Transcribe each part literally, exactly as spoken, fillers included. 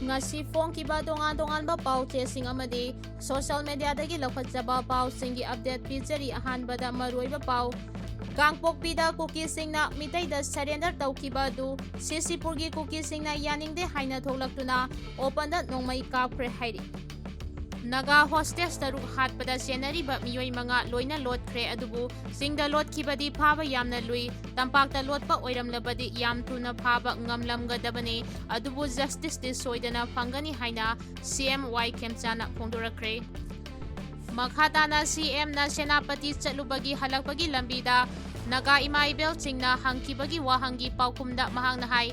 ꯉꯁꯤ ꯐꯣꯡꯈꯤꯕ ꯇꯣꯉꯥꯟ ꯇꯣꯉꯥꯟꯕ ꯄꯥꯎ ꯆꯦꯁꯤꯡ ꯑꯃꯗꯤ social media ꯗꯒꯤ ꯂꯧꯈꯠꯆꯕ ꯄꯥꯎꯁꯤꯡꯒꯤ update ꯄꯤꯖꯔꯤ꯫ ꯑꯍꯥꯟꯕꯗ ꯃꯔꯨꯑꯣꯏꯕ ꯄꯥꯎ꯫ ꯀꯥꯡꯄꯣꯛꯄꯤꯗ ꯀꯨꯀꯤꯁꯤꯡꯅ ꯃꯤꯇꯩꯗ surrender ꯇꯧꯈꯤꯕ ꯑꯗꯨ ꯁꯤꯁꯤꯄꯨꯔꯒꯤ ꯀꯨꯀꯤꯁꯤꯡꯅ ꯌꯥꯅꯤꯡꯗꯦ ꯍꯥꯏꯅ ꯊꯣꯛꯂꯛꯇꯨꯅ open ꯗ ꯅꯣꯡꯃꯩ ꯀꯥꯞꯈ꯭ꯔꯦ ꯍꯥꯏꯔꯤ꯫ ꯅꯥꯒꯥ hostage ꯇꯔꯨꯛ ꯍꯥꯠꯄꯗ ꯆꯦꯟꯅꯔꯤꯕ ꯃꯤꯑꯣꯏ ꯃꯉꯥ ꯂꯣꯏꯅ ꯂꯣꯠꯈ꯭ꯔꯦ, ꯑꯗꯨꯕꯨ ꯆꯤꯡꯗ ꯂꯣꯠꯈꯤꯕꯗꯤ ꯐꯥꯕ ꯌꯥꯝꯅ ꯂꯨꯏ꯫ ꯇꯝꯄꯥꯛꯇ ꯂꯣꯠꯄ ꯑꯣꯏꯔꯝꯂꯕꯗꯤ ꯌꯥꯝ ꯊꯨꯅ ꯐꯥꯕ ꯉꯝꯂꯝꯒꯗꯕꯅꯤ, ꯑꯗꯨꯕꯨ justice ꯇꯤ ꯁꯣꯏꯗꯅ ꯐꯪꯒꯅꯤ ꯍꯥꯏꯅ ꯁꯤ ꯑꯦꯝ ꯋꯥꯏ ꯈꯦꯝꯆꯥꯅ ꯐꯣꯡꯗꯣꯔꯛꯈ꯭ꯔꯦ꯫ ꯃꯈꯥ ꯇꯥꯅ ꯁꯤ ꯑꯦꯝꯅ ꯁꯦꯅꯥꯄꯇꯤ ꯆꯠꯂꯨꯕꯒꯤ ꯍꯜꯂꯛꯄꯒꯤ ꯂꯝꯕꯤꯗ ꯅꯥꯒꯥ ꯏꯃꯥ ꯏꯕꯦꯜꯁꯤꯡꯅ ꯍꯪꯈꯤꯕꯒꯤ ꯋꯥꯍꯪꯒꯤ ꯄꯥꯎꯈꯨꯝꯗ ꯃꯍꯥꯛꯅ ꯍꯥꯏ,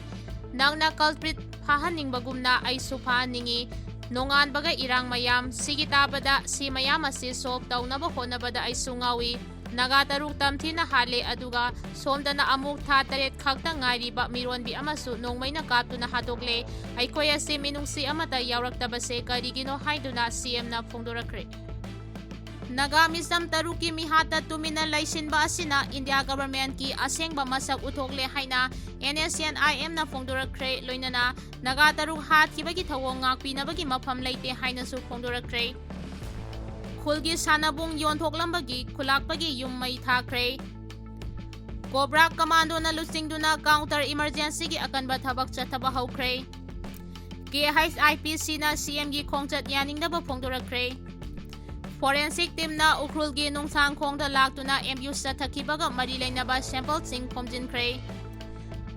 "ꯅꯪꯅ culprit ꯐꯥꯍꯟꯅꯤꯡꯕꯒꯨꯝꯅ ꯑꯩꯁꯨ ꯐꯥꯍꯟꯅꯤꯡꯏ꯫ ꯅꯣꯡꯉꯥꯟꯕꯒ ꯏꯔꯥꯡ ꯃꯌꯥꯝ, ꯁꯤꯒꯤ ꯇꯥꯕꯗ ꯁꯤ ꯃꯌꯥꯝ ꯑꯁꯤ solve ꯇꯧꯅꯕ ꯍꯣꯠꯅꯕꯗ ꯑꯩꯁꯨ ꯉꯥꯎꯏ꯫ ꯅꯥꯒꯥ ꯇꯔꯨꯛ ꯇꯝꯊꯤꯅ ꯍꯥꯠꯂꯦ, ꯑꯗꯨꯒ ꯁꯣꯝꯗꯅ ꯑꯃꯨꯛ ꯊꯥ ꯇꯔꯦꯠ ꯈꯛꯇ ꯉꯥꯏꯔꯤꯕ ꯃꯤꯔꯣꯟꯕꯤ ꯑꯃꯁꯨ ꯅꯣꯡꯃꯩꯅ ꯀꯥꯞꯇꯨꯅ ꯍꯥꯠꯇꯣꯛꯂꯦ꯫ ꯑꯩꯈꯣꯏ ꯑꯁꯤ ꯃꯤꯅꯨꯡꯁꯤ ꯑꯃꯠꯇ ꯌꯥꯎꯔꯛꯇꯕꯁꯦ ꯀꯔꯤꯒꯤꯅꯣ?" ꯍꯥꯏꯗꯨꯅ ꯁꯤ ꯑꯦꯝꯅ ꯐꯣꯡꯗꯣꯔꯛꯈ꯭ꯔꯦ꯫ ꯅꯥꯒꯥ ꯃꯤꯆꯝ ꯇꯔꯨꯛꯀꯤ ꯃꯤꯍꯥꯠꯇ ꯇꯨꯃꯤꯟꯅ ꯂꯩꯁꯤꯟꯕ ꯑꯁꯤꯅ ꯏꯟꯗꯤꯌꯥ government ꯀꯤ ꯑꯁꯦꯡꯕ ꯃꯁꯛ ꯎꯠꯊꯣꯛꯂꯦ ꯍꯥꯏꯅ ꯑꯦꯟ ꯑꯦꯁ ꯁꯤ ꯑꯦꯟ ꯑꯥꯏ ꯑꯦꯝꯅ ꯐꯣꯡꯗꯣꯔꯛꯈ꯭ꯔꯦ꯫ ꯂꯣꯏꯅꯅ ꯅꯥꯒꯥ ꯇꯔꯨꯛ ꯍꯥꯠꯈꯤꯕꯒꯤ ꯊꯧꯑꯣꯡ ꯉꯥꯛꯄꯤꯅꯕꯒꯤ ꯃꯐꯝ ꯂꯩꯇꯦ ꯍꯥꯏꯅꯁꯨ ꯐꯣꯡꯗꯣꯔꯛꯈ꯭ꯔꯦ꯫ ꯈꯨꯜꯒꯤ ꯁꯥꯟꯅꯕꯨꯡ ꯌꯣꯟꯊꯣꯛꯂꯝꯕꯒꯤ ꯈꯨꯂꯥꯛꯄꯒꯤ ꯌꯨꯝ ꯃꯩ ꯊꯥꯈ꯭ꯔꯦ꯫ ꯀꯣꯕ꯭ꯔꯥ ꯀꯃꯥꯟꯗꯣꯅ ꯂꯨꯆꯤꯡꯗꯨꯅ counter emergency ꯒꯤ ꯑꯀꯟꯕ ꯊꯕꯛ ꯆꯠꯊꯕ ꯍꯧꯈ꯭ꯔꯦ꯫ ꯀꯦ ꯑꯩꯆ ꯑꯥꯏ ꯄꯤ ꯁꯤꯅ ꯁꯤ ꯑꯦꯝꯒꯤ ꯈꯣꯡꯆꯠ ꯌꯥꯅꯤꯡꯗꯕ ꯐꯣꯡꯗꯣꯔꯛꯈ꯭ꯔꯦ꯫ Forensic team ꯅ ꯎꯈ꯭ꯔꯨꯜꯒꯤ ꯅꯨꯡꯁꯥꯡꯈꯣꯡꯗ ꯂꯥꯛꯇꯨꯅ ꯑꯦꯝ ꯌꯨ ꯆꯠꯊꯈꯤꯕꯒ ꯃꯔꯤ ꯂꯩꯅꯕ sample ꯁꯤꯡ ꯈꯣꯝꯖꯤꯟꯈ꯭ꯔꯦ꯫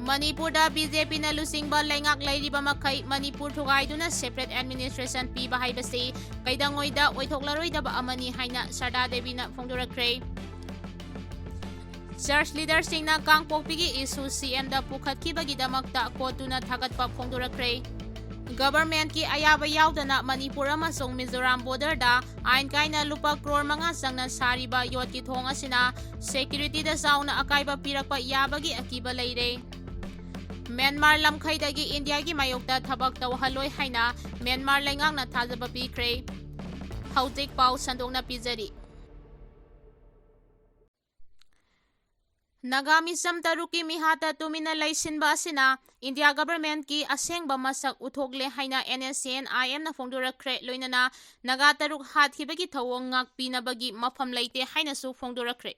ꯃꯅꯤꯄꯨꯔꯗ ꯕꯤ ꯖꯦ ꯄꯤꯅ ꯂꯨꯆꯤꯡꯕ ꯂꯩꯉꯥꯛ ꯂꯩꯔꯤꯕ ꯃꯈꯩ ꯃꯅꯤꯄꯨꯔ ꯊꯨꯒꯥꯏꯗꯨꯅ separate administration ꯄꯤꯕ ꯍꯥꯏꯕꯁꯤ ꯀꯩꯗꯧꯉꯩꯗ ꯑꯣꯏꯊꯣꯛꯂꯔꯣꯏꯗꯕ ꯑꯃꯅꯤ ꯍꯥꯏꯅ ꯁꯔꯗꯥ ꯗꯦꯕꯤꯅ ꯐꯣꯡꯗꯣꯔꯛꯈ꯭ꯔꯦ꯫ Church leader ꯁꯤꯡꯅ ꯀꯥꯡꯄꯣꯛꯄꯤꯒꯤ issue ꯁꯤ ꯑꯦꯝꯗ ꯄꯨꯈꯠꯈꯤꯕꯒꯤꯗꯃꯛꯇ ꯀꯣꯠꯇꯨꯅ ꯊꯥꯒꯠꯄ ꯐꯣꯡꯗꯣꯔꯛꯈ꯭ꯔꯦ꯫ Government ꯀꯤ ꯑꯌꯥꯕ ꯌꯥꯎꯗꯅ ꯃꯅꯤꯄꯨꯔ ꯑꯃꯁꯨꯡ ꯃꯤꯖꯣꯔꯥꯝ border ꯗ ꯑꯥꯏꯟ ꯀꯥꯏꯅ ꯂꯨꯄꯥ ꯀ꯭ꯔꯣꯔ ꯃꯉꯥ ꯆꯪꯅ ꯁꯥꯔꯤꯕ ꯌꯣꯠꯀꯤ ꯊꯣꯡ ꯑꯁꯤꯅ security ꯗ ꯆꯥꯎꯅ ꯑꯀꯥꯏꯕ ꯄꯤꯔꯛꯄ ꯌꯥꯕꯒꯤ ꯑꯀꯤꯕ ꯂꯩꯔꯦ꯫ ꯃ꯭ꯌꯥꯟꯃꯥꯔ ꯂꯝꯈꯩꯗꯒꯤ ꯏꯟꯗꯤꯌꯥꯒꯤ ꯃꯥꯌꯣꯛꯇ ꯊꯕꯛ ꯇꯧꯍꯜꯂꯣꯏ ꯍꯥꯏꯅ ꯃ꯭ꯌꯥꯟꯃꯥꯔ ꯂꯩꯉꯥꯛꯅ ꯊꯥꯖꯕ ꯄꯤꯈ꯭ꯔꯦ꯫ ꯍꯧꯖꯤꯛ ꯄꯥꯎ ꯁꯟꯗꯣꯛꯅ ꯄꯤꯖꯔꯤ꯫ ꯅꯥꯒꯥ ꯃꯤꯆꯝ ꯇꯔꯨꯛꯀꯤ ꯃꯤꯍꯥꯠꯇ ꯇꯨꯃꯤꯟꯅ ꯂꯩꯁꯤꯟꯕ ꯑꯁꯤꯅ ꯏꯟꯗꯤꯌꯥ ꯒꯚꯔꯟꯃꯦꯟꯠꯀꯤ ꯑꯁꯦꯡꯕ ꯃꯁꯛ ꯎꯠꯊꯣꯛꯂꯦ ꯍꯥꯏꯅ NSCN-IM-ꯅ ꯐꯣꯡꯗꯣꯔꯛꯈ꯭ꯔꯦ꯫ ꯂꯣꯏꯅꯅ ꯅꯥꯒꯥ ꯇꯔꯨꯛ ꯍꯥꯠꯈꯤꯕꯒꯤ ꯊꯧꯑꯣꯡ ꯉꯥꯛꯄꯤꯅꯕꯒꯤ ꯃꯐꯝ ꯂꯩꯇꯦ ꯍꯥꯏꯅꯁꯨ ꯐꯣꯡꯗꯣꯔꯛꯈ꯭ꯔꯦ꯫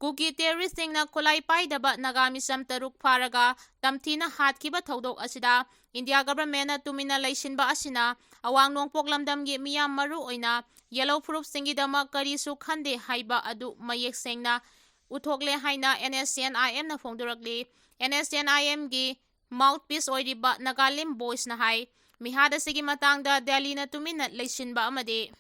ꯀꯨꯀꯤ ꯇꯦꯔꯣꯔꯤꯁ꯭ꯠꯁꯤꯡꯅ ꯈꯨꯠꯂꯥꯏ ꯄꯥꯏꯗꯕ ꯅꯥꯒꯥ ꯃꯤꯆꯝ ꯇꯔꯨꯛ ꯐꯥꯔꯒ ꯇꯝꯊꯤꯅ ꯍꯥꯠꯈꯤꯕ ꯊꯧꯗꯣꯛ ꯑꯁꯤꯗ ꯏꯟꯗꯤꯌꯥ ꯒꯚꯔꯟꯃꯦꯟꯠꯅ ꯇꯨꯃꯤꯟꯅ ꯂꯩꯁꯤꯟꯕ ꯑꯁꯤꯅ ꯑꯋꯥꯡ ꯅꯣꯡꯄꯣꯛ ꯂꯝꯗꯝꯒꯤ ꯃꯤꯌꯥꯝ, ꯃꯔꯨ ꯑꯣꯏꯅ ꯌꯦꯜꯂꯣ ꯐꯨꯔꯨꯞꯁꯤꯡꯒꯤꯗꯃꯛ ꯀꯔꯤꯁꯨ ꯈꯟꯗꯦ ꯍꯥꯏꯕ ꯑꯗꯨ ꯃꯌꯦꯛ ꯁꯦꯡꯅ ꯎꯠꯊꯣꯛꯂꯦ ꯍꯥꯏꯅ NSCN-IM-ꯅ ꯐꯣꯡꯗꯣꯔꯛꯂꯤ꯫ NSCN-IM-ꯒꯤ ꯃꯥꯎꯠꯄꯤꯁ ꯑꯣꯏꯔꯤꯕ ꯅꯥꯒꯥꯂꯦꯟ ꯚꯣꯏꯁꯅ ꯍꯥꯏ, ꯃꯤꯍꯥꯠ ꯑꯁꯤꯒꯤ ꯃꯇꯥꯡꯗ ꯗꯦꯜꯂꯤꯅ ꯇꯨꯃꯤꯟꯅ ꯂꯩꯁꯤꯟꯕ ꯑꯃꯗꯤ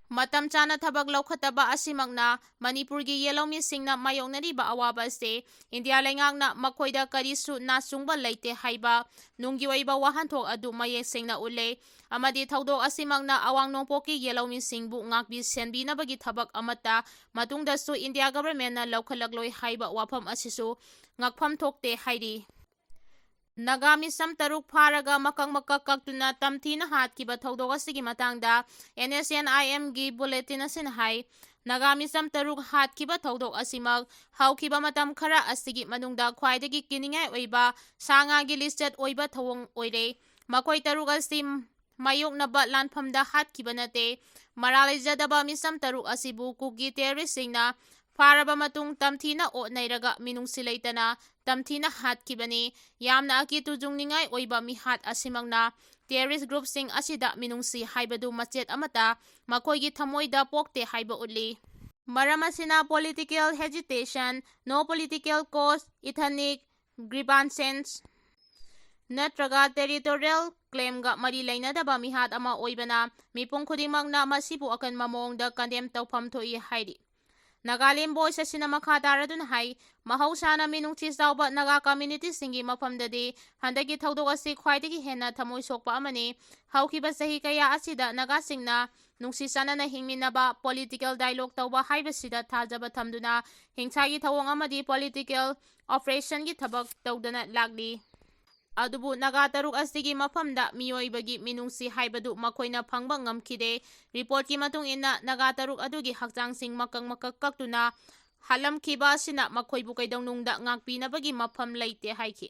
ꯃꯇꯝ ꯆꯥꯅ ꯊꯕꯛ ꯂꯧꯈꯠꯇꯕ ꯑꯁꯤꯃꯛꯅ ꯃꯅꯤꯄꯨꯔꯒꯤ ꯌꯦꯜꯍꯧꯃꯤꯁꯤꯡꯅ ꯃꯥꯌꯣꯛꯅꯔꯤꯕ ꯑꯋꯥꯕ ꯑꯁꯤ ꯏꯟꯗꯤꯌꯥ ꯂꯩꯉꯥꯛꯅ ꯃꯈꯣꯏꯗ ꯀꯔꯤꯁꯨ ꯅꯥꯆꯨꯡꯕ ꯂꯩꯇꯦ ꯍꯥꯏꯕ ꯅꯨꯡꯒꯤ ꯑꯣꯏꯕ ꯋꯥꯍꯟꯊꯣꯛ ꯑꯗꯨ ꯃꯌꯦꯛ ꯁꯦꯡꯅ ꯎꯠꯂꯦ ꯑꯃꯗꯤ ꯊꯧꯗꯣꯛ ꯑꯁꯤꯃꯛꯅ ꯑꯋꯥꯡ ꯅꯣꯡꯄꯣꯛꯀꯤ ꯌꯦꯜꯍꯧꯃꯤꯁꯤꯡꯕꯨ ꯉꯥꯛꯄꯤ ꯁꯦꯟꯕꯤꯅꯕꯒꯤ ꯊꯕꯛ ꯑꯃꯠꯇ ꯃꯇꯨꯡꯗꯁꯨ ꯏꯟꯗꯤꯌꯥ ꯒꯚꯔꯟꯃꯦꯟꯠꯅ ꯂꯧꯈꯠꯂꯛꯂꯣꯏ ꯍꯥꯏꯕ ꯋꯥꯐꯝ ꯑꯁꯤꯁꯨ ꯉꯛꯐꯝ ꯊꯣꯛꯇꯦ ꯍꯥꯏꯔꯤ꯫ ꯅꯥꯒꯥ ꯃꯤꯆꯝ ꯇꯔꯨꯛ ꯐꯥꯔꯒ ꯃꯀꯛ ꯃꯀꯛ ꯀꯛꯇꯨꯅ ꯇꯝꯊꯤꯅ ꯍꯥꯠꯈꯤꯕ ꯊꯧꯗꯣꯛ ꯑꯁꯤꯒꯤ ꯃꯇꯥꯡꯗ NSCN-IM-ꯒꯤ ꯕꯨꯂꯦꯇꯤꯟ ꯑꯁꯤꯅ ꯍꯥꯏ, ꯅꯥꯒꯥ ꯃꯤꯆꯝ ꯇꯔꯨꯛ ꯍꯥꯠꯈꯤꯕ ꯊꯧꯗꯣꯛ ꯑꯁꯤꯃꯛ ꯍꯧꯈꯤꯕ ꯃꯇꯝ ꯈꯔ ꯑꯁꯤꯒꯤ ꯃꯅꯨꯡꯗ ꯈ꯭ꯋꯥꯏꯗꯒꯤ ꯀꯤꯅꯤꯡꯉꯥꯏ ꯑꯣꯏꯕ ꯁꯥ ꯉꯥꯒꯤ ꯂꯤꯁꯇꯦꯠ ꯑꯣꯏꯕ ꯊꯧꯑꯣꯡ ꯑꯣꯏꯔꯦ꯫ ꯃꯈꯣꯏ ꯇꯔꯨꯛ ꯑꯁꯤ ꯃꯥꯌꯣꯛꯅꯕ ꯂꯥꯟꯐꯝꯗ ꯍꯥꯠꯈꯤꯕ ꯅꯠꯇꯦ꯫ ꯃꯔꯥꯜ ꯂꯩꯖꯗꯕ ꯃꯤꯆꯝ ꯇꯔꯨꯛ ꯑꯁꯤꯕꯨ ꯀꯨꯀꯤ ꯇꯦꯔꯣꯔꯤꯁ꯭ꯠꯁꯤꯡꯅ ꯐꯥꯔꯕ ꯃꯇꯨꯡ ꯇꯝꯊꯤꯅ ꯑꯣꯠ ꯅꯩꯔꯒ ꯃꯤꯅꯨꯡꯁꯤ ꯂꯩꯇꯅ ꯇꯝꯊꯤꯅ ꯍꯥꯠꯈꯤꯕꯅꯤ꯫ ꯌꯥꯝꯅ ꯑꯀꯤ ꯇꯨꯖꯨꯡꯅꯤꯡꯉꯥꯏ ꯑꯣꯏꯕ ꯃꯤꯍꯥꯠ ꯑꯁꯤꯃꯛꯅ ꯇꯦꯔꯣꯔꯤꯁ꯭ꯠ ꯒ꯭ꯔꯨꯞꯁꯤꯡ ꯑꯁꯤꯗ ꯃꯤꯅꯨꯡꯁꯤ ꯍꯥꯏꯕꯗꯨ ꯃꯆꯦꯠ ꯑꯃꯠꯇ ꯃꯈꯣꯏꯒꯤ ꯊꯃꯣꯏꯗ ꯄꯣꯛꯇꯦ ꯍꯥꯏꯕ ꯎꯠꯂꯤ꯫ ꯃꯔꯝ ꯑꯁꯤꯅ political agitation, no political cause, ethnic grievances ꯅꯠꯇ꯭ꯔꯒ territorial claim-ꯒ ꯃꯔꯤ ꯂꯩꯅꯗꯕ ꯃꯤꯍꯥꯠ ꯑꯃ ꯑꯣꯏꯕꯅ ꯃꯤꯄꯨꯝ ꯈꯨꯗꯤꯡꯃꯛꯅ ꯃꯁꯤꯕꯨ ꯑꯀꯟꯕ ꯃꯑꯣꯡꯗ condemn ꯇꯧꯐꯝ ꯊꯣꯛꯏ ꯍꯥꯏꯔꯤ꯫ ꯅꯥꯒꯥꯂꯦꯟ ꯚꯣꯏꯁ ꯑꯁꯤꯅ ꯃꯈꯥ ꯇꯥꯔꯗꯨꯅ ꯍꯥꯏ, ꯃꯍꯧꯁꯥꯅ ꯃꯤꯅꯨꯡꯁꯤ ꯆꯥꯎꯕ ꯅꯥꯒꯥ ꯀꯝꯃ꯭ꯌꯨꯅꯤꯇꯤꯁꯤꯡꯒꯤ ꯃꯐꯝꯗꯗꯤ ꯍꯟꯗꯛꯀꯤ ꯊꯧꯗꯣꯛ ꯑꯁꯤ ꯈ꯭ꯋꯥꯏꯗꯒꯤ ꯍꯦꯟꯅ ꯊꯃꯣꯏ ꯁꯣꯛꯄ ꯑꯃꯅꯤ꯫ ꯍꯧꯈꯤꯕ ꯆꯍꯤ ꯀꯌꯥ ꯑꯁꯤꯗ ꯅꯥꯒꯥꯁꯤꯡꯅ ꯅꯨꯡꯁꯤ ꯆꯥꯟꯅꯅ ꯍꯤꯡꯃꯤꯟꯅꯕ, political dialogue ꯇꯧꯕ ꯍꯥꯏꯕꯁꯤꯗ ꯊꯥꯖꯕ ꯊꯝꯗꯨꯅ ꯍꯤꯡꯁꯥꯒꯤ ꯊꯧꯑꯣꯡ ꯑꯃꯗꯤ political oppression-ꯒꯤ ꯊꯕꯛ ꯇꯧꯗꯅ ꯂꯥꯛꯂꯤ꯫ ꯑꯗꯨꯕꯨ ꯅꯥꯒꯥ ꯇꯔꯨꯛ ꯑꯁꯤꯒꯤ ꯃꯐꯝꯗ ꯃꯤꯑꯣꯏꯕꯒꯤ ꯃꯤꯅꯨꯡꯁꯤ ꯍꯥꯏꯕꯗꯨ ꯃꯈꯣꯏꯅ ꯐꯪꯕ ꯉꯝꯈꯤꯗꯦ꯫ ꯔꯤꯄꯣꯔꯠꯀꯤ ꯃꯇꯨꯡ ꯏꯟꯅ ꯅꯥꯒꯥ ꯇꯔꯨꯛ ꯑꯗꯨꯒꯤ ꯍꯛꯆꯥꯡꯁꯤꯡ ꯃꯀꯛ ꯃꯀꯛ ꯀꯛꯇꯨꯅ ꯍꯥꯠꯂꯝꯈꯤꯕ ꯑꯁꯤꯅ ꯃꯈꯣꯏꯕꯨ ꯀꯩꯗꯧꯅꯨꯡꯗ ꯉꯥꯛꯄꯤꯅꯕꯒꯤ ꯃꯐꯝ ꯂꯩꯇꯦ ꯍꯥꯏꯈꯤ꯫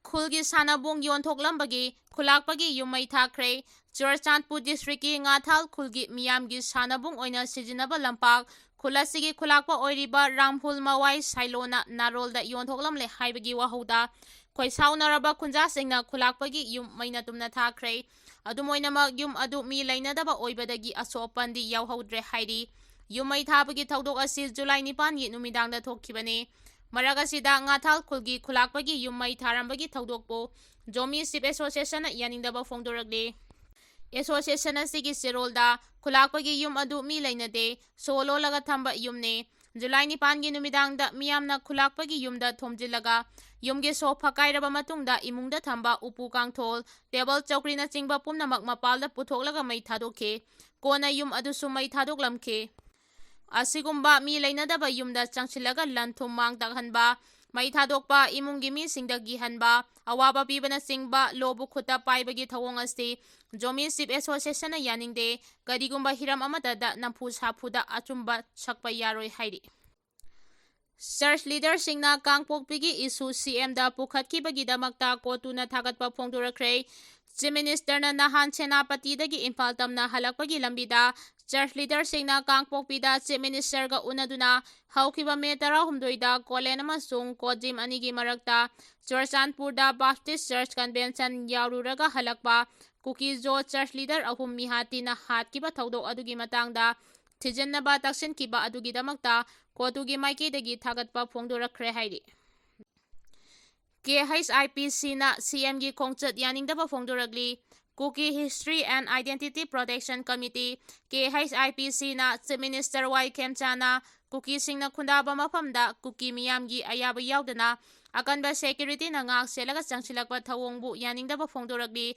ꯈꯨꯜꯒꯤ ꯁꯥꯟꯅꯕꯨꯡ ꯌꯣꯟꯊꯣꯛꯂꯝꯕꯒꯤ ꯈꯨꯂꯥꯛꯄꯒꯤ ꯌꯨꯝ ꯃꯩ ꯊꯥꯈ꯭ꯔꯦ꯫ ꯆꯨꯔꯆꯥꯟꯄꯨꯔ ꯗꯤꯁꯇ꯭ꯔꯤꯛꯀꯤ ꯉꯥꯊꯥꯜ ꯈꯨꯜꯒꯤ ꯃꯤꯌꯥꯝꯒꯤ ꯁꯥꯟꯅꯕꯨꯡ ꯑꯣꯏꯅ ꯁꯤꯖꯤꯟꯅꯕ ꯂꯝꯄꯥꯛ ꯈꯨꯜ ꯑꯁꯤꯒꯤ ꯈꯨꯂꯥꯛꯄ ꯑꯣꯏꯔꯤꯕ ꯔꯥꯝꯍꯨꯜ ꯃꯋꯥꯏ ꯁꯥꯏꯂꯣꯅ ꯅꯥꯔꯣꯜꯗ ꯌꯣꯟꯊꯣꯛꯂꯝꯂꯦ ꯍꯥꯏꯕꯒꯤ ꯋꯥꯍꯧꯗ ꯈꯣꯏꯁꯥꯎꯅꯔꯕ ꯈꯨꯟꯖꯥꯁꯤꯡꯅ ꯈꯨꯂꯥꯛꯄꯒꯤ ꯌꯨꯝ ꯃꯩꯅ ꯇꯨꯝꯅ ꯊꯥꯈ꯭ꯔꯦ꯫ ꯑꯗꯨꯝ ꯑꯣꯏꯅꯃꯛ, ꯌꯨꯝ ꯑꯗꯨ ꯃꯤ ꯂꯩꯅꯗꯕ ꯑꯣꯏꯕꯗꯒꯤ ꯑꯁꯣꯛ ꯑꯄꯟꯗꯤ ꯌꯥꯎꯍꯧꯗ꯭ꯔꯦ ꯍꯥꯏꯔꯤ꯫ ꯌꯨꯝ ꯃꯩ ꯊꯥꯕꯒꯤ ꯊꯧꯗꯣꯛ ꯑꯁꯤ ꯖꯨꯂꯥꯏ ꯅꯤꯄꯥꯟꯒꯤ ꯅꯨꯃꯤꯗꯥꯡꯗ ꯊꯣꯛꯈꯤꯕꯅꯤ꯫ ꯃꯔꯛ ꯑꯁꯤꯗ, ꯉꯥꯊꯥꯜ ꯈꯨꯜꯒꯤ ꯈꯨꯂꯥꯛꯄꯒꯤ ꯌꯨꯝ ꯃꯩ ꯊꯥꯔꯝꯕꯒꯤ ꯊꯧꯗꯣꯛꯄꯨ ꯖꯣꯃꯤ ꯁꯤꯞ ꯑꯦꯁꯣꯁꯤꯌꯦꯁꯟꯅ ꯌꯥꯅꯤꯡꯗꯕ ꯐꯣꯡꯗꯣꯔꯛꯂꯤ꯫ ꯑꯦꯁꯣꯁꯤꯌꯦꯁꯟ ꯑꯁꯤꯒꯤ ꯆꯦꯔꯣꯜꯗ, "ꯈꯨꯂꯥꯛꯄꯒꯤ ꯌꯨꯝ ꯑꯗꯨ ꯃꯤ ꯂꯩꯅꯗꯦ, ꯁꯣ ꯂꯣꯜꯂꯒ ꯊꯝꯕ ꯌꯨꯝꯅꯤ꯫ ꯖꯨꯂꯥꯏ ꯅꯤꯄꯥꯟꯒꯤ ꯅꯨꯃꯤꯗꯥꯡꯗ ꯃꯤꯌꯥꯝꯅ ꯈꯨꯂꯥꯛꯄꯒꯤ ꯌꯨꯝꯗ ꯊꯣꯝꯖꯤꯜꯂꯒ ꯌꯨꯝꯒꯤ ꯁꯣ ꯐꯛꯀꯥꯏꯔꯕ ꯃꯇꯨꯡꯗ ꯏꯃꯨꯡꯗ ꯊꯝꯕ ꯎꯄꯨ ꯀꯥꯡꯊꯣꯜ, ꯇꯦꯕꯜ ꯆꯧꯀ꯭ꯔꯤꯅꯆꯤꯡꯕ ꯄꯨꯝꯅꯃꯛ ꯃꯄꯥꯜꯗ ꯄꯨꯊꯣꯛꯂꯒ ꯃꯩ ꯊꯥꯗꯣꯛꯈꯤ꯫ ꯀꯣꯟꯅ ꯌꯨꯝ ꯑꯗꯨꯁꯨ ꯃꯩ ꯊꯥꯗꯣꯛꯂꯝꯈꯤ꯫ ꯑꯁꯤꯒꯨꯝꯕ ꯃꯤ ꯂꯩꯅꯗꯕ ꯌꯨꯝꯗ ꯆꯪꯁꯤꯜꯂꯒ ꯂꯟ ꯊꯨꯝ ꯃꯥꯡ ꯇꯥꯛꯍꯟꯕ, ꯃꯩ ꯊꯥꯗꯣꯛꯄ, ꯏꯃꯨꯡꯒꯤ ꯃꯤꯁꯤꯡꯗ ꯀꯤꯍꯟꯕ, ꯑꯋꯥꯕ ꯄꯤꯕꯅꯆꯤꯡꯕ ꯂꯣꯕꯨ ꯈꯨꯠꯇ ꯄꯥꯏꯕꯒꯤ ꯊꯧꯑꯣꯡ ꯑꯁꯤ ꯖꯣꯃꯤ ꯁꯤꯞ ꯑꯦꯁꯣꯁꯤꯌꯦꯁꯟꯅ ꯌꯥꯅꯤꯡꯗꯦ꯫ ꯀꯔꯤꯒꯨꯝꯕ ꯍꯤꯔꯝ ꯑꯃꯠꯇꯗ ꯅꯝꯐꯨ ꯁꯥꯐꯨꯗ ꯑꯆꯨꯝꯕ ꯁꯛꯄ ꯌꯥꯔꯣꯏ" ꯍꯥꯏꯔꯤ꯫ ꯆꯔꯆ ꯂꯤꯗꯔꯁꯤꯡꯅ ꯀꯥꯡꯄꯣꯛꯄꯤꯒꯤ ꯏꯁꯨ ꯁꯤ ꯑꯦꯝꯗ ꯄꯨꯈꯠꯈꯤꯕꯒꯤꯗꯃꯛꯇ ꯀꯣꯇꯨꯅ ꯊꯥꯒꯠꯄ ꯐꯣꯡꯗꯣꯔꯛꯈ꯭ꯔꯦ꯫ ꯆꯤꯐ ꯃꯤꯅꯤꯁꯇꯔꯅ ꯅꯍꯥꯟ ꯁꯦꯅꯥꯄꯇꯤꯗꯒꯤ ꯏꯝꯐꯥꯜ ꯇꯝꯅ ꯍꯜꯂꯛꯄꯒꯤ ꯂꯝꯕꯤꯗ ꯆꯔꯆ ꯂꯤꯗꯔꯁꯤꯡꯅ ꯀꯥꯡꯄꯣꯛꯄꯤꯗ ꯆꯤꯐ ꯃꯤꯅꯤꯁꯇꯔꯒ ꯎꯅꯗꯨꯅ ꯍꯧꯈꯤꯕ ꯃꯦ ꯇꯔꯥꯍꯨꯝꯗꯣꯏꯗ ꯀꯣꯂꯦꯟ ꯑꯃꯁꯨꯡ ꯀꯣꯖꯤꯝ ꯑꯅꯤꯒꯤ ꯃꯔꯛꯇ ꯆꯨꯔꯆꯥꯟꯄꯨꯔꯗ ꯕꯥꯞꯇꯤꯁ ꯆꯔꯆ ꯀꯟꯚꯦꯟꯁꯟ ꯌꯥꯎꯔꯨꯔꯒ ꯍꯜꯂꯛꯄ ꯀꯨꯀꯤ ꯖꯣ ꯆꯔꯆ ꯂꯤꯗꯔ ꯑꯍꯨꯝ ꯃꯤꯍꯥꯇꯤꯅ ꯍꯥꯠꯈꯤꯕ ꯊꯧꯗꯣꯛ ꯑꯗꯨꯒꯤ ꯃꯇꯥꯡꯗ ꯊꯤꯖꯤꯟꯅꯕ ꯇꯛꯁꯤꯟꯈꯤꯕ ꯑꯗꯨꯒꯤꯗꯃꯛꯇ ꯀꯣꯇꯨꯒꯤ ꯃꯥꯏꯀꯩꯗꯒꯤ ꯊꯥꯒꯠꯄ ꯐꯣꯡꯗꯣꯔꯛꯈ꯭ꯔꯦ ꯍꯥꯏꯔꯤ꯫ ꯀꯦ ꯑꯩꯆ ꯑꯥꯏ ꯄꯤ ꯁꯤꯅ ꯁꯤ ꯑꯦꯝꯒꯤ ꯈꯣꯡꯆꯠ ꯌꯥꯅꯤꯡꯗꯕ ꯐꯣꯡꯗꯣꯔꯛꯂꯤ꯫ Kuki History and Identity Protection Committee, K H I P ꯁꯤꯅ ꯆꯤꯐ ꯃꯤꯅꯤꯁꯇꯔ ꯋꯥꯏ ꯈꯦꯝꯆꯥꯅ ꯀꯨꯀꯤꯁꯤꯡꯅ ꯈꯨꯟꯗꯥꯕ ꯃꯐꯝꯗ ꯀꯨꯀꯤ ꯃꯤꯌꯥꯝꯒꯤ ꯑꯌꯥꯕ ꯌꯥꯎꯗꯅ ꯑꯀꯟꯕ ꯁꯦꯀ꯭ꯌꯨꯔꯤꯇꯤꯅ ꯉꯥꯛ ꯁꯦꯜꯂꯒ ꯆꯪꯁꯤꯜꯂꯛꯄ ꯊꯧꯑꯣꯡꯕꯨ ꯌꯥꯅꯤꯡꯗꯕ ꯐꯣꯡꯗꯣꯔꯛꯂꯤ꯫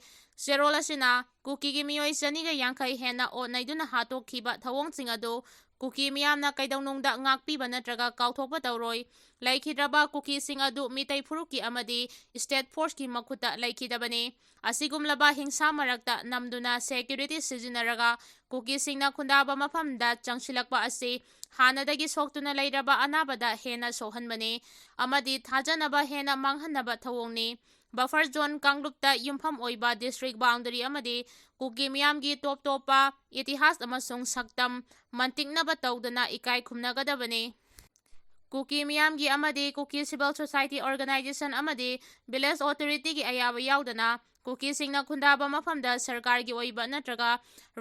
ꯆꯦꯔꯣꯜ ꯑꯁꯤꯅ ꯀꯨꯀꯤꯒꯤ ꯃꯤꯑꯣꯏ ꯆꯅꯤꯒ ꯌꯥꯡꯈꯩ ꯍꯦꯟꯅ ꯑꯣꯠ ꯅꯩꯗꯨꯅ ꯍꯥꯠꯇꯣꯛꯈꯤꯕ ꯊꯧꯑꯣꯡꯁꯤꯡ ꯑꯗꯨ ꯀꯨꯀꯤ ꯃꯤꯌꯥꯝꯅ ꯀꯩꯗꯧꯅꯨꯡꯗ ꯉꯥꯛꯄꯤꯕ ꯅꯠꯇ꯭ꯔꯒ ꯀꯥꯎꯊꯣꯛꯄ ꯇꯧꯔꯣꯏ꯫ ꯂꯩꯈꯤꯗ꯭ꯔꯕ ꯀꯨꯀꯤꯁꯤꯡ ꯑꯗꯨ ꯃꯤꯇꯩ ꯐꯨꯔꯨꯞꯀꯤ ꯑꯃꯗꯤ state forceꯀꯤ ꯃꯈꯨꯠꯇ ꯂꯩꯈꯤꯗꯕꯅꯤ꯫ ꯑꯁꯤꯒꯨꯝꯂꯕ ꯍꯤꯡꯁꯥ ꯃꯔꯛꯇ ꯅꯝꯗꯨꯅ security ꯁꯤꯖꯤꯟꯅꯔꯒ ꯀꯨꯀꯤꯁꯤꯡꯅ ꯈꯨꯟꯗꯥꯕ ꯃꯐꯝꯗ ꯆꯪꯁꯤꯜꯂꯛꯄ ꯑꯁꯤ ꯍꯥꯟꯅꯗꯒꯤ ꯁꯣꯛꯇꯨꯅ ꯂꯩꯔꯕ ꯑꯅꯥꯕꯗ ꯍꯦꯟꯅ ꯁꯣꯛꯍꯟꯕꯅꯤ ꯑꯃꯗꯤ ꯊꯥꯖꯅꯕ ꯍꯦꯟꯅ ꯃꯥꯡꯍꯟꯅꯕ ꯊꯧꯑꯣꯡꯅꯤ꯫ Buffer zone ꯀꯥꯡꯂꯨꯞꯇ ꯌꯨꯝꯐꯝ ꯑꯣꯏꯕ district boundary ꯑꯃꯗꯤ ꯀꯨꯀꯤ ꯃꯤꯌꯥꯝꯒꯤ ꯇꯣꯞ ꯇꯣꯞꯄ ꯏꯇꯤꯍꯥꯁ ꯑꯃꯁꯨꯡ ꯁꯛꯇꯝ ꯃꯟꯇꯤꯛꯅꯕ ꯇꯧꯗꯅ ꯏꯀꯥꯏ ꯈꯨꯝꯅꯒꯗꯕꯅꯤ꯫ ꯀꯨꯀꯤ ꯃꯤꯌꯥꯝꯒꯤ ꯑꯃꯗꯤ ꯀꯨꯀꯤ civil society organization ꯑꯃꯗꯤ village authorityꯒꯤ ꯑꯌꯥꯕ ꯌꯥꯎꯗꯅ ꯀꯨꯀꯤꯁꯤꯡꯅ ꯈꯨꯟꯗꯥꯕ ꯃꯐꯝꯗ ꯁꯔꯀꯥꯔꯒꯤ ꯑꯣꯏꯕ ꯅꯠꯇ꯭ꯔꯒ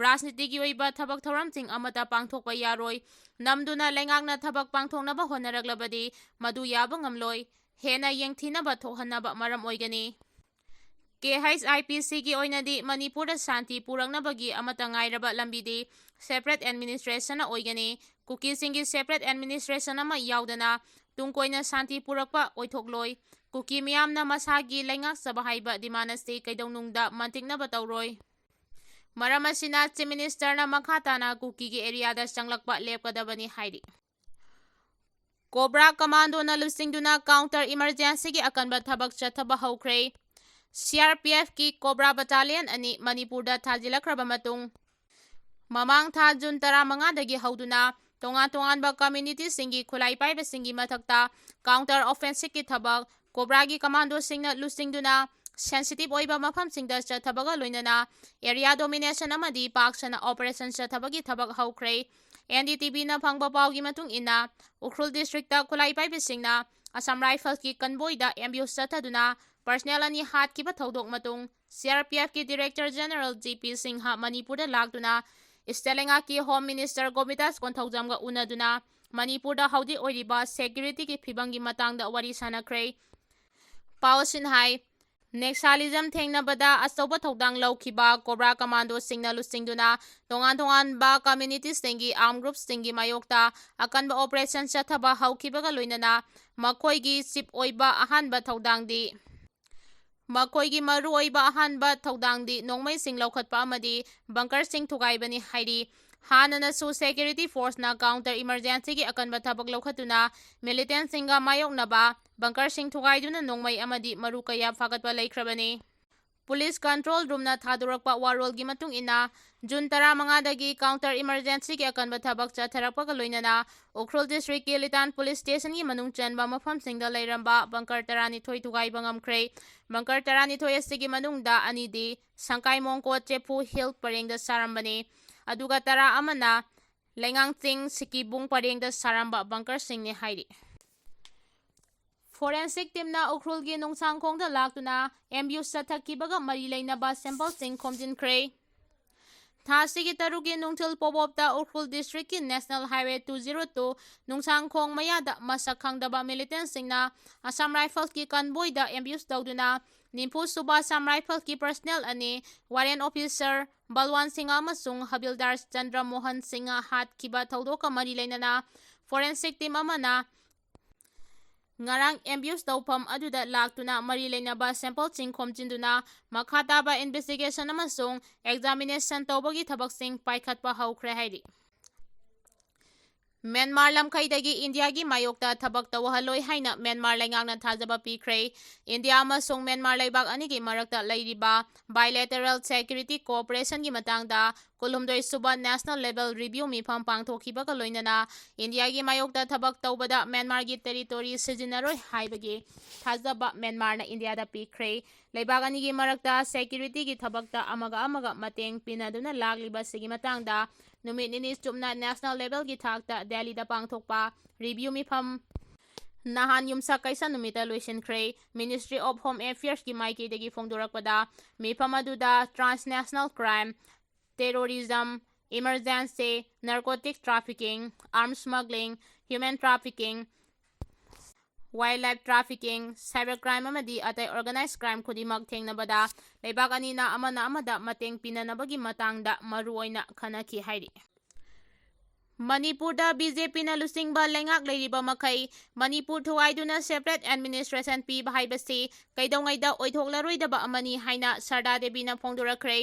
ꯔꯥꯖꯅꯤꯇꯤꯒꯤ ꯑꯣꯏꯕ ꯊꯕꯛ ꯊꯧꯔꯝꯁꯤꯡ ꯑꯃꯠꯇ ꯄꯥꯡꯊꯣꯛꯄ ꯌꯥꯔꯣꯏ꯫ ꯅꯝꯗꯨꯅ ꯂꯩꯉꯥꯛꯅ ꯊꯕꯛ ꯄꯥꯡꯊꯣꯛꯅꯕ ꯍꯣꯠꯅꯔꯛꯂꯕꯗꯤ ꯃꯗꯨ ꯌꯥꯕ ꯉꯝꯂꯣꯏ꯫ ꯍꯦꯟꯅ ꯌꯦꯡꯊꯤꯅꯕ ꯊꯣꯛꯍꯟꯅꯕ ꯃꯔꯝ ꯑꯣꯏꯒꯅꯤ꯫ KHIPCꯒꯤ ꯑꯣꯏꯅꯗꯤ ꯃꯅꯤꯄꯨꯔꯗ ꯁꯥꯟꯇꯤ ꯄꯨꯔꯛꯅꯕꯒꯤ ꯑꯃꯠꯇ ꯉꯥꯏꯔꯕ ꯂꯝꯕꯤꯗꯤ separate administrationꯅ ꯑꯣꯏꯒꯅꯤ꯫ ꯀꯨꯀꯤꯁꯤꯡꯒꯤ separate administration ꯑꯃ ꯌꯥꯎꯗꯅ ꯇꯨꯡ ꯀꯣꯏꯅ ꯁꯥꯟꯇꯤ ꯄꯨꯔꯛꯄ ꯑꯣꯏꯊꯣꯛꯂꯣꯏ꯫ ꯀꯨꯀꯤ ꯃꯤꯌꯥꯝꯅ ꯃꯁꯥꯒꯤ ꯂꯩꯉꯥꯛꯆꯕ ꯍꯥꯏꯕ demand ꯑꯁꯤ ꯀꯩꯗꯧꯅꯨꯡꯗ ꯃꯟꯇꯤꯛꯅꯕ ꯇꯧꯔꯣꯏ꯫ ꯃꯔꯝ ꯑꯁꯤꯅ Chief Ministerꯅ ꯃꯈꯥ ꯇꯥꯅ ꯀꯨꯀꯤꯒꯤ areaꯗ ꯆꯪꯂꯛꯄ ꯂꯦꯞꯀꯗꯕꯅꯤ ꯍꯥꯏꯔꯤ꯫ Cobra Commandoꯅ ꯂꯨꯆꯤꯡꯗꯨꯅ counter emergencyꯒꯤ ꯑꯀꯟꯕ ꯊꯕꯛ ꯆꯠꯊꯕ ꯍꯧꯈ꯭ꯔꯦ꯫ CRPFꯀꯤ Cobra Battalion ꯑꯅꯤ ꯃꯅꯤꯄꯨꯔꯗ ꯊꯥꯖꯤꯜꯂꯛꯈ꯭ꯔꯕ ꯃꯇꯨꯡ, ꯃꯃꯥꯡ ꯊꯥ June ꯇꯔꯥꯃꯉꯥꯗꯒꯤ ꯍꯧꯗꯨꯅ ꯇꯣꯉꯥꯟ ꯇꯣꯉꯥꯟꯕ communityꯁꯤꯡꯒꯤ ꯈꯨꯠꯂꯥꯏ ꯄꯥꯏꯕꯁꯤꯡꯒꯤ ꯃꯊꯛꯇ counter offensiveꯀꯤ ꯊꯕꯛ Cobraꯒꯤ commandoꯁꯤꯡꯅ ꯂꯨꯆꯤꯡꯗꯨꯅ sensitive ꯑꯣꯏꯕ ꯃꯐꯝꯁꯤꯡꯗ ꯆꯠꯊꯕꯒ ꯂꯣꯏꯅꯅ area domination ꯑꯃꯗꯤ ꯄꯥꯛ ꯁꯟꯅ operation ꯆꯠꯊꯕꯒꯤ ꯊꯕꯛ ꯍꯧꯈ꯭ꯔꯦ꯫ NDTVꯅ ꯐꯪꯕ ꯄꯥꯎꯒꯤ ꯃꯇꯨꯡ ꯏꯟꯅ, ꯎꯈ꯭ꯔꯨꯜ districtꯇ ꯈꯨꯠꯂꯥꯏ ꯄꯥꯏꯕꯁꯤꯡꯅ Assam Riflesꯀꯤ convoyꯗ ambush ꯆꯠꯊꯗꯨꯅ personnel ꯑꯅꯤ ꯍꯥꯠꯈꯤꯕ ꯊꯧꯗꯣꯛ ꯃꯇꯨꯡ, CRPFꯀꯤ Director General G P Singha ꯃꯅꯤꯄꯨꯔꯗ ꯂꯥꯛꯇꯨꯅ state ꯂꯩꯉꯥꯛꯀꯤ Home Minister ꯒꯣꯕꯤꯟꯗꯥꯁ ꯀꯣꯟꯊꯧꯖꯝꯒ ꯎꯅꯗꯨꯅ ꯃꯅꯤꯄꯨꯔꯗ ꯍꯧꯖꯤꯛ ꯑꯣꯏꯔꯤꯕ securityꯒꯤ ꯐꯤꯕꯝꯒꯤ ꯃꯇꯥꯡꯗ ꯋꯥꯔꯤ ꯁꯥꯅꯈ꯭ꯔꯦ꯫ ꯄꯥꯎꯁꯤꯡ ꯍꯥꯏ, Naxalism ꯊꯦꯡꯅꯕꯗ ꯑꯆꯧꯕ ꯊꯧꯗꯥꯡ ꯂꯧꯈꯤꯕ Cobra Commandoꯁꯤꯡꯅ ꯂꯨꯆꯤꯡꯗꯨꯅ ꯇꯣꯉꯥꯟ ꯇꯣꯉꯥꯟꯕ communityꯁꯤꯡꯒꯤ armed groupꯁꯤꯡꯒꯤ ꯃꯥꯌꯣꯛꯇ ꯑꯀꯟꯕ operation ꯆꯠꯊꯕ ꯍꯧꯈꯤꯕꯒ ꯂꯣꯏꯅꯅ ꯃꯈꯣꯏꯒꯤ chief ꯑꯣꯏꯕ ꯑꯍꯥꯟꯕ ꯊꯧꯗꯥꯡꯗꯤ, ꯃꯈꯣꯏꯒꯤ ꯃꯔꯨꯑꯣꯏꯕ ꯑꯍꯥꯟꯕ ꯊꯧꯗꯥꯡꯗꯤ ꯅꯣꯡꯃꯩꯁꯤꯡ ꯂꯧꯈꯠꯄ ꯑꯃꯗꯤ bunkerꯁꯤꯡ ꯊꯨꯒꯥꯏꯕꯅꯤ ꯍꯥꯏꯔꯤ꯫ ꯍꯥꯟꯅꯅꯁꯨ security forceꯅ counter insurgencyꯒꯤ ꯑꯀꯟꯕ ꯊꯕꯛ ꯂꯧꯈꯠꯇꯨꯅ militantꯁꯤꯡꯒ ꯃꯥꯌꯣꯛꯅꯕ bunkerꯁꯤꯡ ꯊꯨꯒꯥꯏꯗꯨꯅ ꯅꯣꯡꯃꯩ ꯑꯃꯗꯤ ꯃꯔꯨ ꯀꯌꯥ ꯐꯥꯒꯠꯄ ꯂꯩꯈ꯭ꯔꯕꯅꯤ꯫ Police control roomꯅ ꯊꯥꯗꯣꯔꯛꯄ ꯋꯥꯔꯣꯜꯒꯤ ꯃꯇꯨꯡ ꯏꯟꯅ, June ꯇꯔꯥꯃꯉꯥꯗꯒꯤ counter insurgencyꯒꯤ ꯑꯀꯟꯕ ꯊꯕꯛ ꯆꯠꯊꯔꯛꯄꯒ ꯂꯣꯏꯅꯅ ꯎꯈ꯭ꯔꯨꯜ districtꯀꯤ ꯂꯤꯇꯥꯟ police stationꯒꯤ ꯃꯅꯨꯡ ꯆꯟꯕ ꯃꯐꯝꯁꯤꯡꯗ ꯂꯩꯔꯝꯕ bunker ꯇꯔꯥꯅꯤꯊꯣꯏ ꯊꯨꯒꯥꯏꯕ ꯉꯝꯈ꯭ꯔꯦ꯫ Bunker ꯇꯔꯥꯅꯤꯊꯣꯏ ꯑꯁꯤꯒꯤ ꯃꯅꯨꯡꯗ ꯑꯅꯤꯗꯤ ꯁꯪꯀꯥꯏ ꯃꯣꯡꯀꯣꯠ ꯆꯦꯐꯨ hill ꯄꯔꯦꯡꯗ ꯁꯥꯔꯝꯕꯅꯤ, ꯑꯗꯨꯒ ꯇꯔꯥ ꯑꯃꯅ ꯂꯩꯉꯥꯡꯆꯤꯡ ꯁꯤꯀꯤꯕꯨꯡ ꯄꯔꯦꯡꯗ ꯁꯥꯔꯝꯕ bunkerꯁꯤꯡꯅꯤ ꯍꯥꯏꯔꯤ꯫ Forensic teamꯅ ꯎꯈ꯭ꯔꯨꯜꯒꯤ ꯅꯨꯡꯁꯥꯡꯈꯣꯡꯗ ꯂꯥꯛꯇꯨꯅ ambush ꯆꯠꯊꯈꯤꯕꯒ ꯃꯔꯤ ꯂꯩꯅꯕ sampleꯁꯤꯡ ꯈꯣꯝꯖꯤꯟꯈ꯭ꯔꯦ꯫ ꯊꯥ ꯑꯁꯤꯒꯤ ꯇꯔꯨꯛꯀꯤ ꯅꯨꯡꯊꯤꯜ ꯄꯣꯕꯣꯞꯇ Ukhrul districtꯀꯤ National Highway two zero two ꯅꯨꯡꯁꯥꯡꯈꯣꯡ ꯃꯌꯥꯗ ꯃꯁꯛ ꯈꯪꯗꯕ militantꯁꯤꯡꯅ Assam Riflesꯀꯤ convoyꯗ ambush ꯇꯧꯗꯨꯅ ꯅꯤꯐꯨ ꯁꯨꯕ Assam Riflesꯀꯤ personnel ꯑꯅꯤ, warrant officer ꯕꯜꯋꯥꯟ ꯁꯤꯡꯍ ꯑꯃꯁꯨꯡ ꯍꯕꯤꯜꯗꯥꯔ ꯆꯟꯗ꯭ꯔ ꯃꯣꯍꯟ ꯁꯤꯡꯍ ꯍꯥꯠꯈꯤꯕ ꯊꯧꯗꯣꯛꯀ ꯃꯔꯤ ꯂꯩꯅꯅ forensic team ꯑꯃꯅ ꯉꯔꯥꯡ ambush ꯇꯧꯐꯝ ꯑꯗꯨꯗ ꯂꯥꯛꯇꯨꯅ ꯃꯔꯤ ꯂꯩꯅꯕ sampleꯁꯤꯡ ꯈꯣꯝꯖꯤꯟꯗꯨꯅ ꯃꯈꯥ ꯇꯥꯕ investigation ꯑꯃꯁꯨꯡ examination ꯇꯧꯕꯒꯤ ꯊꯕꯛꯁꯤꯡ ꯄꯥꯏꯈꯠꯄ ꯍꯧꯈ꯭ꯔꯦ ꯍꯥꯏꯔꯤ꯫ ꯃ꯭ꯌꯥꯟꯃꯥꯔ ꯂꯝꯈꯩꯗꯒꯤ ꯏꯟꯗꯤꯌꯥꯒꯤ ꯃꯥꯌꯣꯛꯇ ꯊꯕꯛ ꯇꯧꯍꯜꯂꯣꯏ ꯍꯥꯏꯅ ꯃ꯭ꯌꯥꯟꯃꯥꯔ ꯂꯩꯉꯥꯛꯅ ꯊꯥꯖꯕ ꯄꯤꯈ꯭ꯔꯦ꯫ ꯏꯟꯗꯤꯌꯥ ꯑꯃꯁꯨꯡ ꯃ꯭ꯌꯥꯟꯃꯥꯔ ꯂꯩꯕꯥꯛ ꯑꯅꯤꯒꯤ ꯃꯔꯛꯇ ꯂꯩꯔꯤꯕ bilateral security cooperationꯒꯤ ꯃꯇꯥꯡꯗ ꯀꯨꯟꯍꯨꯝꯗꯣꯏ ꯁꯨꯕ national level review ꯃꯤꯐꯝ ꯄꯥꯡꯊꯣꯛꯈꯤꯕꯒ ꯂꯣꯏꯅꯅ ꯏꯟꯗꯤꯌꯥꯒꯤ ꯃꯥꯌꯣꯛꯇ ꯊꯕꯛ ꯇꯧꯕꯗ ꯃ꯭ꯌꯥꯟꯃꯥꯔꯒꯤ territory ꯁꯤꯖꯤꯟꯅꯔꯣꯏ ꯍꯥꯏꯕꯒꯤ ꯊꯥꯖꯕ ꯃ꯭ꯌꯥꯟꯃꯥꯔꯅ ꯏꯟꯗꯤꯌꯥꯗ ꯄꯤꯈ꯭ꯔꯦ꯫ ꯂꯩꯕꯥꯛ ꯑꯅꯤꯒꯤ ꯃꯔꯛꯇ securityꯒꯤ ꯊꯕꯛꯇ ꯑꯃꯒ ꯑꯃꯒ ꯃꯇꯦꯡ ꯄꯤꯅꯗꯨꯅ ꯂꯥꯛꯂꯤꯕꯁꯤꯒꯤ ꯃꯇꯥꯡꯗ ꯅꯨꯃꯤꯠ ꯅꯤꯅꯤ ꯆꯨꯞꯅ national levelꯒꯤ ꯊꯥꯛꯇ ꯗꯦꯜꯂꯤꯗ ꯄꯥꯡꯊꯣꯛꯄ review ꯃꯤꯐꯝ ꯅꯍꯥꯟ ꯌꯨꯝꯁꯀꯩꯁ ꯅꯨꯃꯤꯠꯇ ꯂꯣꯏꯁꯤꯟꯈ꯭ꯔꯦ꯫ Ministry of Home Affairsꯀꯤ ꯃꯥꯏꯀꯩꯗꯒꯤ ꯐꯣꯡꯗꯣꯔꯛꯄꯗ, ꯃꯤꯐꯝ ꯑꯗꯨꯗ transnational crime, terrorism, emergency, narcotic trafficking, arms smuggling, human trafficking, wildlife trafficking, cyber crime ꯑꯃꯗꯤ ꯑꯇꯩ organized crime ꯈꯨꯗꯤꯡꯃꯛ ꯊꯦꯡꯅꯕꯗ ꯂꯩꯕꯥꯛ ꯑꯅꯤꯅ ꯑꯃꯅ ꯑꯃꯗ ꯃꯇꯦꯡ ꯄꯤꯅꯅꯕꯒꯤ ꯃꯇꯥꯡꯗ ꯃꯔꯨꯑꯣꯏꯅ ꯈꯟꯅꯈꯤ ꯍꯥꯏꯔꯤ꯫ ꯃꯅꯤꯄꯨꯔꯗ BJPꯅ ꯂꯨꯆꯤꯡꯕ ꯂꯩꯉꯥꯛ ꯂꯩꯔꯤꯕ ꯃꯈꯩ ꯃꯅꯤꯄꯨꯔ ꯊꯨꯒꯥꯏꯗꯨꯅ separate administration ꯄꯤꯕ ꯍꯥꯏꯕꯁꯤ ꯀꯩꯗꯧꯉꯩꯗ ꯑꯣꯏꯊꯣꯛꯂꯔꯣꯏꯗꯕ ꯑꯃꯅꯤ ꯍꯥꯏꯅ ꯁꯔꯗꯥ ꯗꯦꯕꯤꯅ ꯐꯣꯡꯗꯣꯔꯛꯈ꯭ꯔꯦ꯫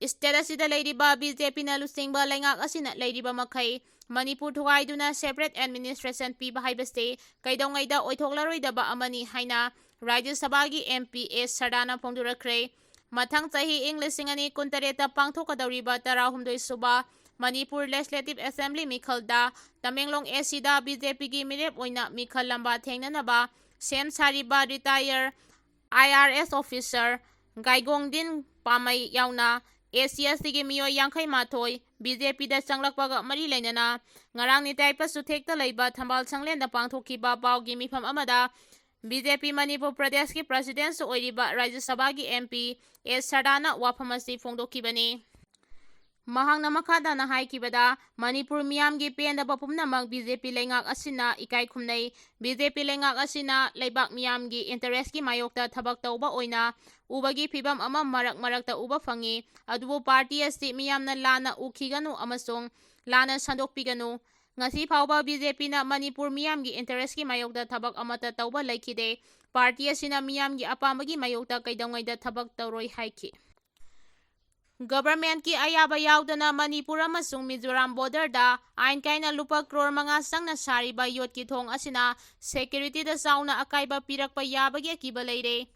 ꯁ꯭ꯇꯦꯠ ꯑꯁꯤꯗ ꯂꯩꯔꯤꯕ ꯕꯤ ꯖꯦ ꯄꯤꯅ ꯂꯨꯆꯤꯡꯕ ꯂꯩꯉꯥꯛ ꯑꯁꯤꯅ ꯂꯩꯔꯤꯕ ꯃꯈꯩ ꯃꯅꯤꯄꯨꯔ ꯊꯨꯒꯥꯏꯗꯨꯅ separate administration ꯄꯤꯕ ꯍꯥꯏꯕꯁꯤ ꯀꯩꯗꯧꯉꯩꯗ ꯑꯣꯏꯊꯣꯛꯂꯔꯣꯏꯗꯕ ꯑꯃꯅꯤ ꯍꯥꯏꯅ ꯔꯥꯖ꯭ꯌ ꯁꯚꯥꯒꯤ ꯑꯦꯝ ꯄꯤ ꯑꯦꯁ ꯁꯔꯗꯥꯅ ꯐꯣꯡꯗꯣꯔꯛꯈ꯭ꯔꯦ꯫ ꯃꯊꯪ ꯆꯍꯤ ꯏꯪ ꯂꯤꯁꯤꯡ ꯑꯅꯤ ꯀꯨꯟꯇꯔꯦꯠꯇ ꯄꯥꯡꯊꯣꯛꯀꯗꯧꯔꯤꯕ ꯇꯔꯥꯍꯨꯝꯗꯣꯏ ꯁꯨꯕ ꯃꯅꯤꯄꯨꯔ Legislative Assembly ꯃꯤꯈꯜꯗ ꯇꯃꯦꯡꯂꯣꯡ ꯑꯦ ꯁꯤꯗ ꯕꯤ ꯖꯦ ꯄꯤꯒꯤ ꯃꯤꯔꯦꯞ ꯑꯣꯏꯅ ꯃꯤꯈꯜ ꯂꯝꯕꯥ ꯊꯦꯡꯅꯅꯕ ꯁꯦꯝ ꯁꯥꯔꯤꯕ retired ꯑꯥꯏ ꯑꯥꯔ ꯑꯦꯁ officer ꯒꯥꯏꯒꯣꯡꯗꯤꯟ ꯄꯥꯃꯩ ꯌꯥꯎꯅ ꯑꯦ ꯁꯤ ꯑꯦꯁ ꯇꯤꯒꯤ ꯃꯤꯑꯣꯏ ꯌꯥꯡꯈꯩ ꯃꯥꯊꯣꯏ ꯕꯤ ꯖꯦ ꯄꯤꯗ ꯆꯪꯂꯛꯄꯒ ꯃꯔꯤ ꯂꯩꯅꯅ ꯉꯔꯥꯡ ꯅꯤꯇꯥꯏ ꯄꯁꯨꯊꯦꯛꯇ ꯂꯩꯕ ꯊꯝꯕꯥꯜ ꯁꯪꯂꯦꯟꯗ ꯄꯥꯡꯊꯣꯛꯈꯤꯕ ꯄꯥꯎꯒꯤ ꯃꯤꯐꯝ ꯑꯃꯗ ꯕꯤ ꯖꯦ ꯄꯤ ꯃꯅꯤꯄꯨꯔ ꯄ꯭ꯔꯗꯦꯁꯀꯤ ꯄ꯭ꯔꯁꯤꯗꯦꯟꯁꯨ ꯑꯣꯏꯔꯤꯕ ꯔꯥꯖ꯭ꯌ ꯁꯚꯥꯒꯤ ꯑꯦꯝ ꯄꯤ ꯑꯦꯁ ꯁꯔꯗꯥꯅ ꯋꯥꯐꯝ ꯑꯁꯤ ꯐꯣꯡꯗꯣꯛꯈꯤꯕꯅꯤ꯫ ꯃꯍꯥꯛꯅ ꯃꯈꯥ ꯇꯥꯅ ꯍꯥꯏꯈꯤꯕꯗ, ꯃꯅꯤꯄꯨꯔ ꯃꯤꯌꯥꯝꯒꯤ ꯄꯦꯟꯗꯕ ꯄꯨꯝꯅꯃꯛ ꯕꯤ ꯖꯦ ꯄꯤ ꯂꯩꯉꯥꯛ ꯑꯁꯤꯅ ꯏꯀꯥꯏ ꯈꯨꯝꯅꯩ꯫ ꯕꯤ ꯖꯦ ꯄꯤ ꯂꯩꯉꯥꯛ ꯑꯁꯤꯅ ꯂꯩꯕꯥꯛ ꯃꯤꯌꯥꯝꯒꯤ interest ꯀꯤ ꯃꯥꯌꯣꯛꯇ ꯊꯕꯛ ꯇꯧꯕ ꯑꯣꯏꯅ ꯎꯕꯒꯤ ꯐꯤꯕꯝ ꯑꯃ ꯃꯔꯛ ꯃꯔꯛꯇ ꯎꯕ ꯐꯪꯏ꯫ ꯑꯗꯨꯕꯨ ꯄꯥꯔꯇꯤ ꯑꯁꯤ ꯃꯤꯌꯥꯝꯅ ꯂꯥꯟꯅ ꯎꯈꯤꯒꯅꯨ ꯑꯃꯁꯨꯡ ꯂꯥꯟꯅ ꯁꯟꯗꯣꯛꯄꯤꯒꯅꯨ꯫ ꯉꯁꯤ ꯐꯥꯎꯕ ꯕꯤ ꯖꯦ ꯄꯤꯅ ꯃꯅꯤꯄꯨꯔ ꯃꯤꯌꯥꯝꯒꯤ interest ꯀꯤ ꯃꯥꯌꯣꯛꯇ ꯊꯕꯛ ꯑꯃꯠꯇ ꯇꯧꯕ ꯂꯩꯈꯤꯗꯦ꯫ ꯄꯥꯔꯇꯤ ꯑꯁꯤꯅ ꯃꯤꯌꯥꯝꯒꯤ ꯑꯄꯥꯝꯕꯒꯤ ꯃꯥꯌꯣꯛꯇ ꯀꯩꯗꯧꯉꯩꯗ ꯊꯕꯛ ꯇꯧꯔꯣꯏ ꯍꯥꯏꯈꯤ꯫ Government ꯀꯤ ꯑꯌꯥꯕ ꯌꯥꯎꯗꯅ ꯃꯅꯤꯄꯨꯔ ꯑꯃꯁꯨꯡ ꯃꯤꯖꯣꯔꯥꯝ border ꯗ ꯑꯥꯏꯟ ꯀꯥꯏꯅ ꯂꯨꯄꯥ ꯀ꯭ꯔꯣꯔ ꯃꯉꯥ ꯆꯪꯅ ꯁꯥꯔꯤꯕ ꯌꯣꯠꯀꯤ ꯊꯣꯡ ꯑꯁꯤꯅ security ꯗ ꯆꯥꯎꯅ ꯑꯀꯥꯏꯕ ꯄꯤꯔꯛꯄ ꯌꯥꯕꯒꯤ ꯑꯀꯤꯕ ꯂꯩꯔꯦ꯫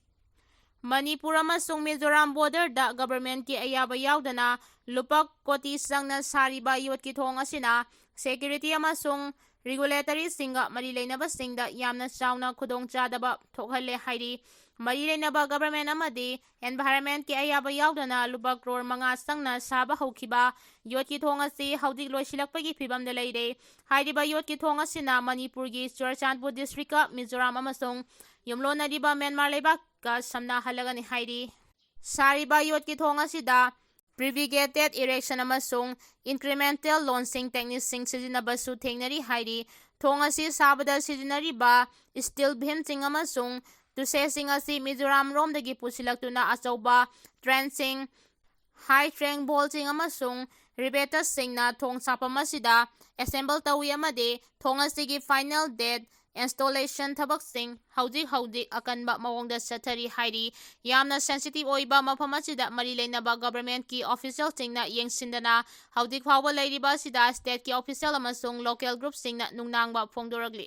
ꯃꯅꯤꯄꯨꯔ ꯑꯃꯁꯨꯡ ꯃꯤꯖꯣꯔꯥꯝ border ꯗ government ꯀꯤ ꯑꯌꯥꯕ ꯌꯥꯎꯗꯅ ꯂꯨꯄꯥ ꯀꯣꯇꯤ ꯆꯪꯅ ꯁꯥꯔꯤꯕ ꯌꯣꯠꯀꯤ ꯊꯣꯡ ꯑꯁꯤꯅ security ꯑꯃꯁꯨꯡ regulatory ꯁꯤꯡꯒ ꯃꯔꯤ ꯂꯩꯅꯕꯁꯤꯡꯗ ꯌꯥꯝꯅ ꯆꯥꯎꯅ ꯈꯨꯗꯣꯡꯆꯥꯗꯕ ꯊꯣꯛꯍꯜꯂꯦ ꯍꯥꯏꯔꯤ꯫ ꯃꯔꯤ ꯂꯩꯅꯕ government ꯑꯃꯗꯤ environment ꯀꯤ ꯑꯌꯥꯕ ꯌꯥꯎꯗꯅ ꯂꯨꯄꯥ ꯀ꯭ꯔꯣꯔ ꯃꯉꯥ ꯆꯪꯅ ꯁꯥꯕ ꯍꯧꯈꯤꯕ ꯌꯣꯠꯀꯤ ꯊꯣꯡ ꯑꯁꯤ ꯍꯧꯖꯤꯛ ꯂꯣꯏꯁꯤꯜꯂꯛꯄꯒꯤ ꯐꯤꯕꯝꯗ ꯂꯩꯔꯦ꯫ ꯍꯥꯏꯔꯤꯕ ꯌꯣꯠꯀꯤ ꯊꯣꯡ ꯑꯁꯤꯅ ꯃꯅꯤꯄꯨꯔꯒꯤ ꯆꯨꯔꯆꯥꯟꯄꯨꯔ district ꯀ ꯃꯤꯖꯣꯔꯥꯝ ꯑꯃꯁꯨꯡ ꯌꯨꯝꯂꯣꯟꯅꯔꯤꯕ ꯃ꯭ꯌꯥꯟꯃꯥꯔ ꯂꯩꯕꯥꯛꯀ ꯁꯝꯅꯍꯜꯂꯒꯅꯤ ꯍꯥꯏꯔꯤ꯫ ꯁꯥꯔꯤꯕ ꯌꯣꯠꯀꯤ ꯊꯣꯡ ꯑꯁꯤꯗ prefabricated erection ꯑꯃꯁꯨꯡ incremental launching technique ꯁꯤꯡ ꯁꯤꯖꯤꯟꯅꯕꯁꯨ ꯊꯦꯡꯅꯔꯤ ꯍꯥꯏꯔꯤ꯫ ꯊꯣꯡ ꯑꯁꯤ ꯁꯥꯕꯗ ꯁꯤꯖꯤꯟꯅꯔꯤꯕ steel beam ꯁꯤꯡ ꯑꯃꯁꯨꯡ ꯇꯨꯁꯦꯁꯤꯡ ꯑꯁꯤ ꯃꯤꯖꯣꯔꯥꯝ ꯔꯣꯝꯗꯒꯤ ꯄꯨꯁꯤꯜꯂꯛꯇꯨꯅ ꯑꯆꯧꯕ crane ꯁꯤꯡ, high strength bolt ꯁꯤꯡ ꯑꯃꯁꯨꯡ riveters ꯁꯤꯡꯅ ꯊꯣꯡ ꯁꯥꯐꯝ ꯑꯁꯤꯗ assemble ꯇꯧꯏ ꯑꯃꯗꯤ ꯊꯣꯡ ꯑꯁꯤꯒꯤ final date ꯏꯟꯁꯇꯣꯂꯦꯁꯟ ꯊꯕꯛꯁꯤꯡ ꯍꯧꯖꯤꯛ ꯍꯧꯖꯤꯛ ꯑꯀꯟꯕ ꯃꯑꯣꯡꯗ ꯆꯠꯊꯔꯤ ꯍꯥꯏꯔꯤ꯫ ꯌꯥꯝꯅ ꯁꯦꯟꯁꯤꯇꯤꯚ ꯑꯣꯏꯕ ꯃꯐꯝ ꯑꯁꯤꯗ ꯃꯔꯤ ꯂꯩꯅꯕ ꯒꯚꯔꯟꯃꯦꯟꯠꯀꯤ ꯑꯣꯐꯤꯁꯤꯌꯦꯜꯁꯤꯡꯅ ꯌꯦꯡꯁꯤꯟꯗꯅ ꯍꯧꯖꯤꯛ ꯐꯥꯎꯕ ꯂꯩꯔꯤꯕ ꯑꯁꯤꯗ ꯁ꯭ꯇꯦꯠꯀꯤ ꯑꯣꯐꯤꯁꯤꯌꯦꯜ ꯑꯃꯁꯨꯡ ꯂꯣꯀꯦꯜ ꯒ꯭ꯔꯨꯞꯁꯤꯡꯅ ꯅꯨꯡꯅꯥꯡꯕ ꯐꯣꯡꯗꯣꯔꯛꯂꯤ꯫